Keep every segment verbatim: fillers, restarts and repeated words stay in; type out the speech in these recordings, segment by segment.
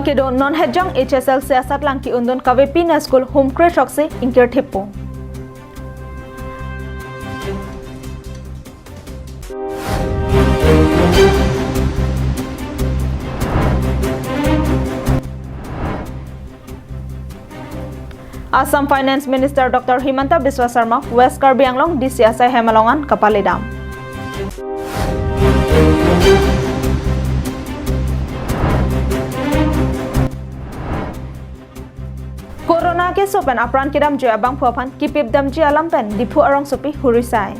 Kedo non hejong H S L C asatlang ke-undun kavepin a-school humkre throksi ingkir thippo. Assam Finance Minister Doctor Himanta Biswa Sarma West Karbi Anglong D C asai hem along an kapaledam. Corona keso pen apran kedamji abangphu aphan kipip damji alam pen Diphu arongsopi hurisai.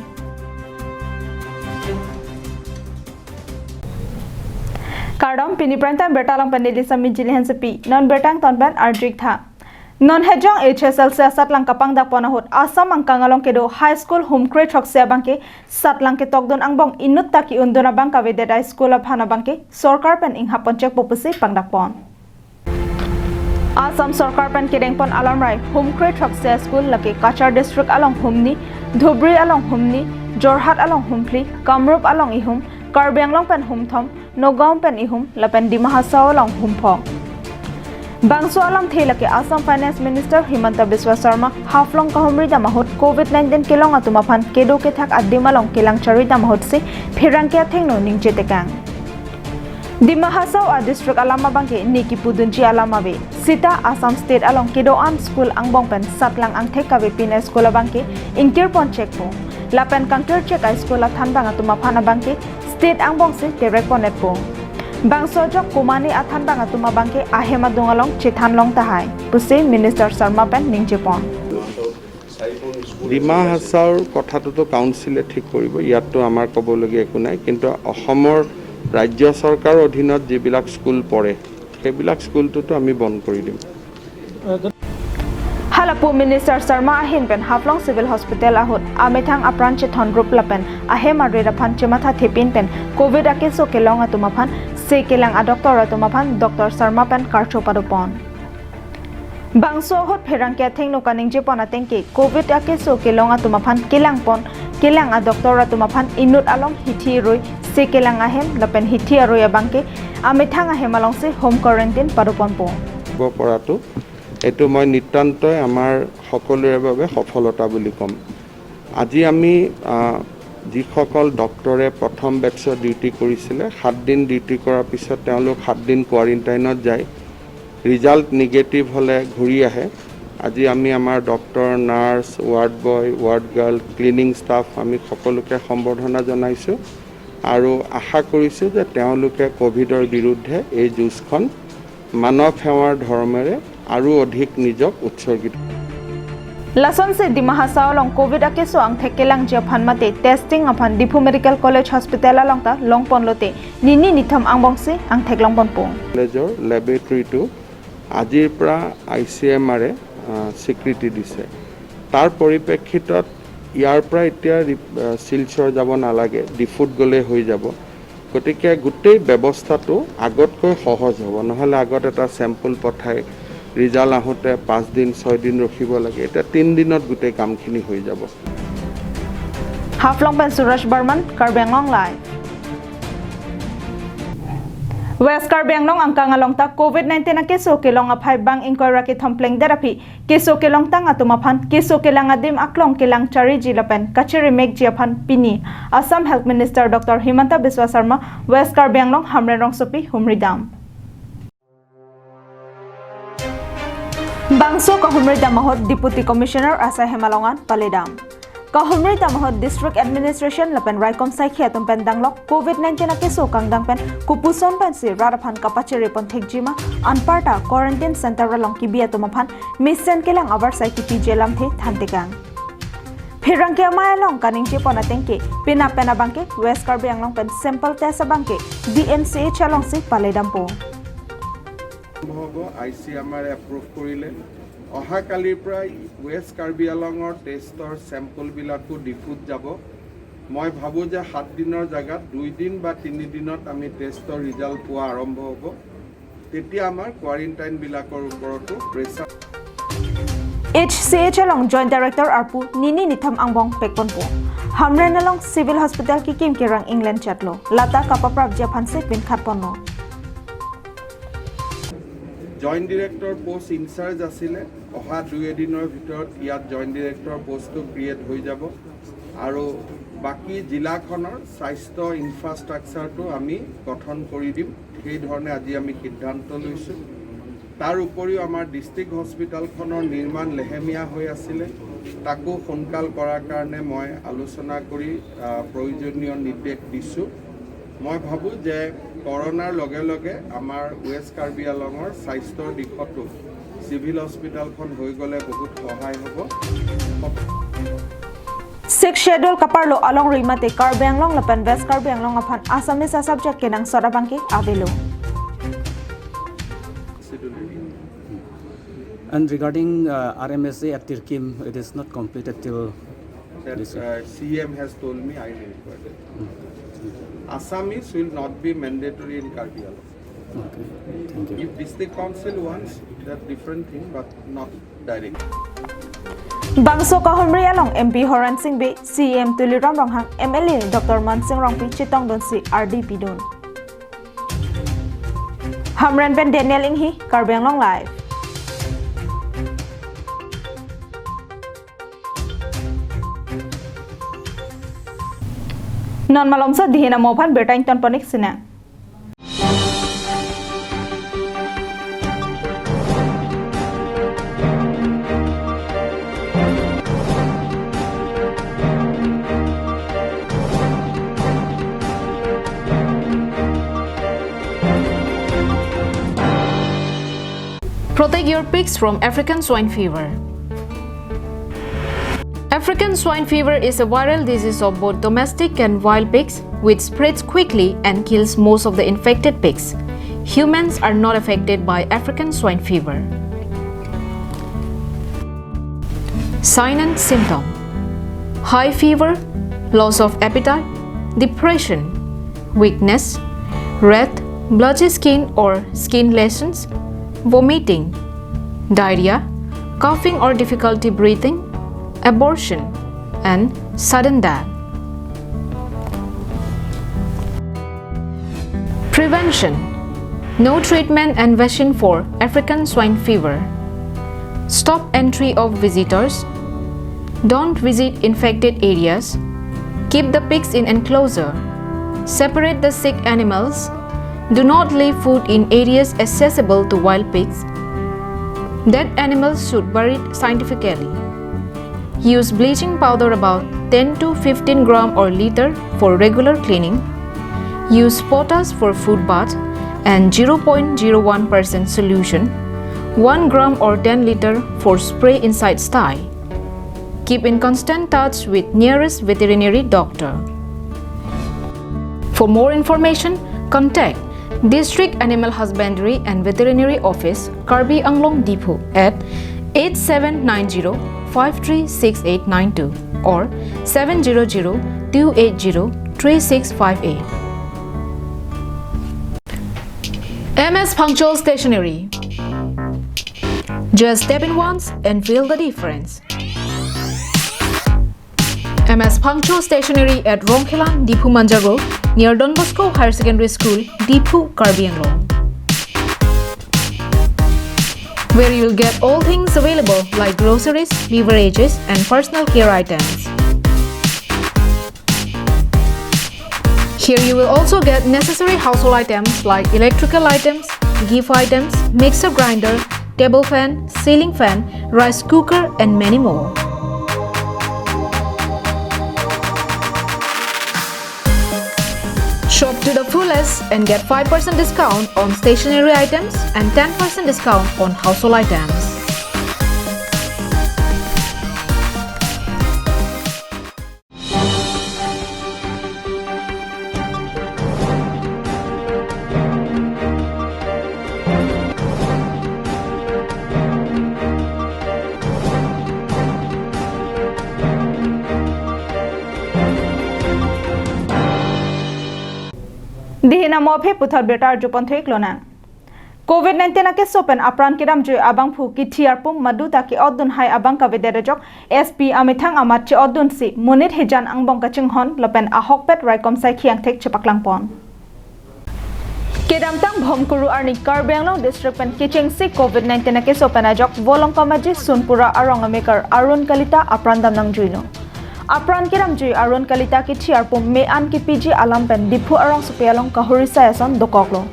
Kardom, pini prime time birta along pen neli Sami Jili Hansepi. Non birta angton pen arju-ik tha. Non hejong H S L C asatlang kapangdakpon ahut Assam angkang along kedo high school humkre throksi abangke satlang ketokdun angbong inut ta ke-undun abang kavedet a-school aphan abangke sorkar pen inghap ponchekpo pusi pangdakpon. Assam sorkar pen kedengpon alamrai humkre throksi a-school lake Cachar district along humni, Dhubri along humni, Jorhat along humphli, Kamrup along ihum, Karbi Anglong pen humthom, Nagaon pen ihum lapen Dima Hasao along humphong. Bangso alamthe lake Assam Finance Minister Himanta Biswa Sarma Haflong kahumridam ahut covid nineteen kelong atum aphan kedo kethak adim along kelang charidam ahutsi pherangke athengno ningje tekang. Dima Hasao a-district alam abangke ne kipudunji alam ave. Sita Assam state along kedo-an school angbong pen satlang angthek kavepin a-school abangke ingkir ponchekpo. Lapen kangkirchek a-school athanbang atum aphan abangke state angbongsi terek ponnetpo. Bangso ajok komane athanbang atum abangke ahem adung along chethan long tahai pusi Minister Sarma pen ningjepon. Dima হাছাওৰ কথাটোতো কাউন্সিলে ঠিক কৰিব, ইয়াততো আমাৰ ক'বলগীয়া একো নাই। কিন্তু অসমৰ ৰাজ্য চৰকাৰৰ অধীনত যিবিলাক স্কুল পৰে, সেইবিলাক স্কুলটোতো আমি বন্ধ কৰি দিম। Halapu Minister Sarma ahin pen Haflong Civil Hospital ahut amethang apran chethon rup lapen ahem arit aphan chematha thepin pen covid akeso kelong atum aphan se kelang a-doctor atum aphan Doctor Sarma pen karcho padopon. Bangso ahut pherangke athengno kaningjepon atengke covid akeso kelong atum aphan kelangpon, kelang a-doctor atum aphan inut along hithi arui se kelang ahem lapen hithi arui abangke amethang ahem alongsi home quarantine padoponpo. পৰাটো এইটো মই নিতান্তই আমাৰ সকলোৰে বাবে সফলতা বুলি ক'ম। আজি আমি, আহ, যিসকল ডক্টৰে প্ৰথম বেটছত ডিউটি কৰিছিলে, সাত দিন ডিউটি কৰাৰ পিছত তেওঁলোক সাত দিন কোৱাৰেণ্টাইনত যায়, ৰিজাল্ট নিগেটিভ হ'লে ঘূৰি আহে। আজি আমি আমাৰ doctor, nurse, ward boy, ward girl, cleaning staff, আমি সকলোকে সম্বৰ্ধনা জনাইছোঁ আৰু আশা কৰিছোঁ যে তেওঁলোকে কভিডৰ বিৰুদ্ধে এই যুঁজখন মানৱ সেৱাৰ ধৰ্মেৰে আৰু অধিক নিজক উৎসৰ্গিত। Lasonsi Dima Hasao along covid akeso angthek kelangji aphan mate testing aphan Diphu Medical College Hospital along ta longponlote nini nithom angbongsi angthek longponpo. কলেজৰ লেবৰেটৰীটো আজিৰ পৰা আই চি এম আৰে, আহ, স্বীকৃতি দিছে। তাৰ পৰিপ্ৰেক্ষিতত ইয়াৰ পৰা এতিয়া ৰি-, আহ, শিলচৰ যাব নালাগে, ডিফুত গ'লে হৈ যাব। গতিকে গোটেই ব্যৱস্থাটো আগতকৈ সহজ হ'ব। নহ'লে আগত এটা চেম্পল পঠাই ৰিজাল্ট আহোঁতে পাঁচ দিন, ছয় দিন ৰখিব লাগে। এতিয়া তিনি দিনত গোটেই কামখিনি হৈ যাব। Haflong pen Suraj Barman, Karbi Anglong Live. West Karbi Anglong angkang along ta covid nineteen akeso kelong aphai bang ingkoi ra kethom plengdet aphi keso kelongtang atum aphan keso kelang adim aklong kelang chariji lapen kachiri mekji aphan pini Assam Health Minister Doctor Himanta Biswa Sarma West Karbi Anglong Hamren rongsopi humridam. Bangso kahumridam ahut Deputy Commissioner asai hem along an paledam. Kahumridam ahut District Administration lapen raikom saikhi atum pen danglok covid nineteen akeso kangdang pen kopuson pensi rat aphan kapachiripon thekjima, anparta quarantine center along kebi atum aphan mesen kelang avarsai kipiji alamthe thantekang. Pherangke amei along kaningjepon atengke penap pen abangke West Karbi Anglong pen sample test abangke D M C H alongsi paledampo. সম্ভৱ হ'ব, I C M আৰে এপ্ৰুভ কৰিলে। অহাকালিৰ পৰা ৱেষ্ট কাৰ্বি আংলঙৰ টেষ্টৰ চেম্পলবিলাকো ডিফুত যাব। মই ভাবোঁ যে সাত দিনৰ জেগাত দুই দিন বা তিনি দিনত আমি টেষ্টৰ ৰিজাল্ট পোৱা আৰম্ভ হ'ব। তেতিয়া আমাৰ কোৱাৰেণ্টাইনবিলাকৰ ওপৰতো pressure. H C H along Joint Director arpu nini nithom angbong pekponpo. Hamren along Civil Hospital kekim kerang England chatlo. Lata kapaprapji aphansi pinkhatponlo. Joint director post incharge আছিলে, অহা দুই এদিনৰ ভিতৰত ইয়াত জইণ্ট ডিৰেক্টৰ পোষ্টটো ক্ৰিয়েট হৈ যাব আৰু বাকী জিলাখনৰ স্বাস্থ্য ইনফ্ৰাষ্ট্ৰাকচাৰটো আমি গঠন কৰি দিম। সেইধৰণে আজি আমি সিদ্ধান্ত লৈছোঁ। তাৰ উপৰিও আমাৰ ডিষ্ট্ৰিক্ট হস্পিটেলখনৰ নিৰ্মাণ লেহেমীয়া হৈ আছিলে, তাকো সোনকাল কৰাৰ কাৰণে মই আলোচনা কৰি, আহ, প্ৰয়োজনীয় নিৰ্দেশ দিছোঁ। মই ভাবোঁ যে কৰোণাৰ লগে লগে আমাৰ ৱেষ্ট কাৰ্বি আংলঙৰ স্বাস্থ্যৰ দিশতো চিভিল হস্পিটেলখন হৈ গ'লে বহুত সহায় হ'ব। Sixth Schedule kaparlo alongri mate Karbi Anglong lapen West Karbi Anglong aphan Assamese a-subject kenangsot abangke avelo. And regarding uh, R M S A at Tirkim, it is not completed till That this. Uh, C M has told me I will request it. Assamese will not be mandatory in Karbi Anglong. Okay, thank you. If district council wants, that different thing, but not direct. Bangso kahumri along M P Horen Sing Bey, C E M Tuliram Ronghang, M L A Doctor Mansing Rongpi chetongdunsi ardi pidun. Hamren pen Daniel Inghi, Karbi Anglong Live. Non malomso dihin amo aphan birta ingtonpon-ik sinang. Protect your pigs from African swine fever. African swine fever is a viral disease of both domestic and wild pigs, which spreads quickly and kills most of the infected pigs. Humans are not affected by African swine fever. Sign and symptom: high fever, loss of appetite, depression, weakness, red, blotchy skin or skin lesions, vomiting, diarrhea, coughing or difficulty breathing, abortion, and sudden death. Prevention: no treatment and vaccine for African swine fever. Stop entry of visitors. Don't visit infected areas. Keep the pigs in enclosure. Separate the sick animals. Do not leave food in areas accessible to wild pigs. Dead animals should buried scientifically. Use bleaching powder about ten to fifteen gram or liter for regular cleaning. Use potash for food bath and zero point zero one percent solution, one gram or ten liter for spray inside sty. Keep in constant touch with nearest veterinary doctor. For more information, contact District Animal Husbandry and Veterinary Office, Karbi Anglong Diphu at eight seven nine zero five three six eight nine two or seven zero zero two eight zero three six five eight. M S Phangcho Stationery. Just step in once and feel the difference. M S Phangcho Stationery at Rongkhelan, Diphu Manja Road, near Don Bosco Higher Secondary School, Diphu, Karbi Anglong. Where you'll get all things available like groceries, beverages, and personal care items. Here you will also get necessary household items like electrical items, gift items, mixer grinder, table fan, ceiling fan, rice cooker, and many more. Shop to the fullest and get five percent discount on stationery items and ten percent discount on household items. Dihin amo aphi puthot birta arjupon thu-ik lonang. Covid nineteen akeso pen apran kedamjui abangphu kithi arpum maduta ke-otdun hai abang kavedet ajok S P amethang amat che-otdunsi monit hijan angbong kachinghon lapen ahokpet raikom saikhi angthek chepaklangpon. Kedamtang Bhomkuru arni Karbi Anglong district pen kechengsi covid nineteen akeso pen ajok Volongkom Aji Sunpura arong amekar Arun Kalita apran dam nangjuilo. Apran kedamjui Arun Kalita kithi arpum me-an kipiji alam pen Diphu arongsopi along kahuri sai ason dokoklo.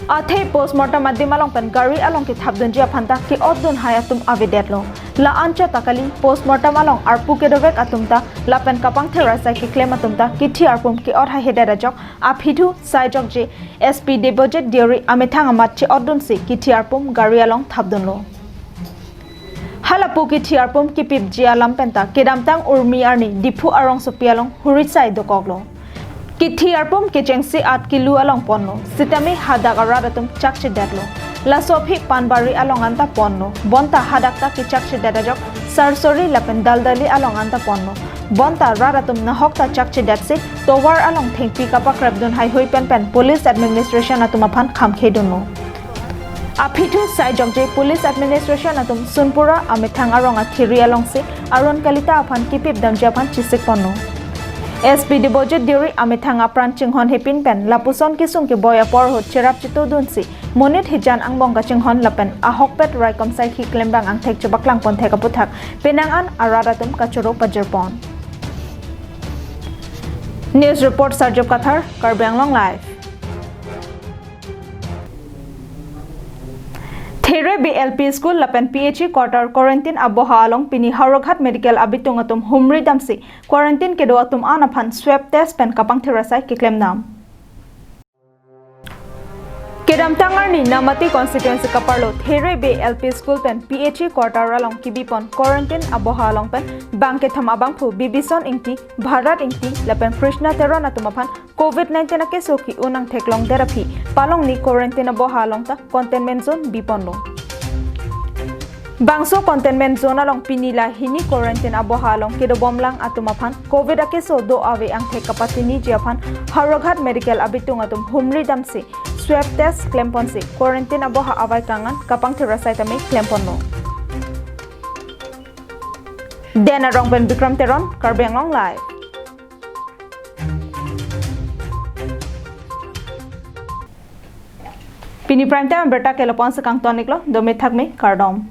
Athe postmortem adim along pen gari along kethapdunji aphanta ke-otdun hai atum avedetlo. La-an chot ta kali, postmortem along arpu kedovek atum ta lapen kapangthir asai keklem atum ta kithi arpum ke-ot haihedet ajok aphi thu saijokje S P Debojit Deuri amethang amat che-otdunsi kithi arpum gari along thapdunlo. Halapu kithi arpum kipipji alam penta kedamtang Urmi arni Diphu arongsopi along huri sai dokoklo. Kithi arpum kechengsi at kilu along ponlo. Sitame hadak arat atum chakchedetlo. Laso aphi Panbari along anta ponlo. Bonta hadak ta kechakchedet ajok Sarsori lapen Daldali along anta ponlo. Bonta rat atum nahok ta chakchedetsi tovar along thengpi kapakrepdun haihui penpen police administration atum aphan khamkhedunlo. Aphi thu saijokje police administration atum Sunpura amethang arong athiri alongsi Arun Kalita aphan kipip damji aphan chesik ponlo. S P Debojit Deuri amethang apran chinghon hepin pen lapuson kesung keboi apor ahut cherap chetudunsi monit hijan angbong kachinghon lapen ahokpet raikom sai hi klembang angthek chepaklang ponthek aputhak penang an arat atum kachoro pajirpon. News report Sarjop Kathar, Karbi Anglong Live. There Bey L P School lapen P H E quarter quarantine aboha along pini Howraghat Medical abitung atum humri damsi quarantine kedo atum an aphan swab test pen kapangthir asai keklem dam. Kedamtang arni Namati constituency kaparlo There Bey L P School pen P H E quarter along kibipon quarantine aboha along pen bang kethom abangphu Bibison Ingti, Bharat Ingti lapen Krishna Teron atum aphan covid nineteen akeso ki-un angthek longdet aphi palongni quarantine aboha along ta containment zone biponlo. Bangso containment zone along pini la hini quarantine aboha along kedobomlang atum aphan covid akeso do ave angthek kapatiniji aphan Howraghat Medical abitung atum humri damsi swab test klemponsi quarantine aboha avaikang an kapangthir asai tame klemponlo. Den Arong pen Bikram Teron, Karbi Anglong Live. Pini prime time abirta ke lapu-an si kangton-iklo, dome thakme, kardom.